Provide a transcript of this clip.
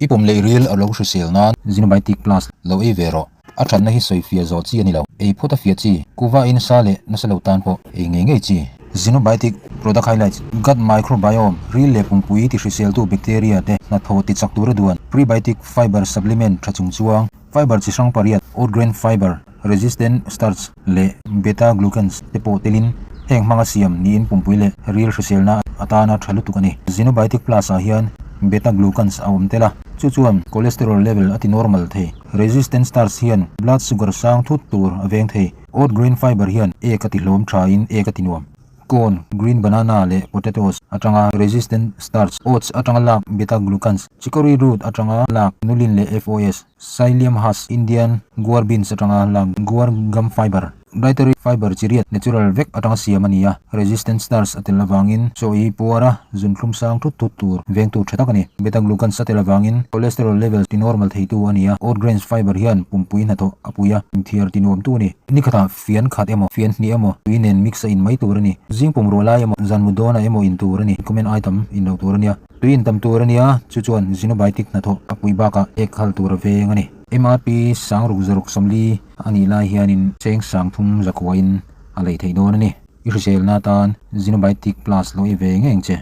I pum leh ril a lo hrisel nan Zinobiotic Plus lo ei ve rawh. A thatna hi sawi fiah zawh chi a ni lo. Ei phawt a fiah chi. Kuva in sa leh nasa lo tan pawh ei ngei ngei chi. Zinobiotic Product Highlights, Gut microbiome, ril leh pumpui ti hriseltu bacteria te hnathawh ti chak tura duan, prebiotic fiber supplement tha chung chuang, fiber chi hrang pariat, oat grain fiber, resistant starch leh beta glucans te pawh telin heng hmanga siam niin pumpui leh ril hriselna atana tha lutuk a ni. Zinobiotic Plus ah hian beta glucans a awm tel a, chu chuan cholesterol level a ti normal thei. Resistant starch hian blood sugar sang thut tur a veng thei. Oat grain fiber hian ek a ti hlawm thain ek a ti nuam. Corn, green banana leh potatoes atanga resistant starch, oats atanga lak beta glucans, chicory root atanga lak inulin leh FOS, psyllium husk, Indian guar beans atanga lak guar gum fiber. Dietary fiber chi riat, natural, vek atanga siam a ni a, resistant starch a tel avangin chaw ei puar a, zunthlum sang thut thut tur vengtu tha tak a ni. Beta glucans a tel avangin cholesterol level ti normal theitu a ni a, oat grains fiber hian pumpui hnathawh a pui a, inthiar ti nuamtu a ni. Ni khatah fian khat emaw, fian hnih emaw tui nen mix a in mai tur a ni. Zing pum ruah lai emaw, zan mu dawnah emaw in tur a ni. Comment item in lo tur a nia. Tui in tam tur a nia, chu chuan xenobiotic hnathawh a pui bakah ek khal tur a veng a ni. MRP sangruk zaruk sawmli a nih lai hianin cheng sangthum zakuain a lei theih dawn a ni. I hriselna atan Xenobiotic Plus lo i ve ngeng che.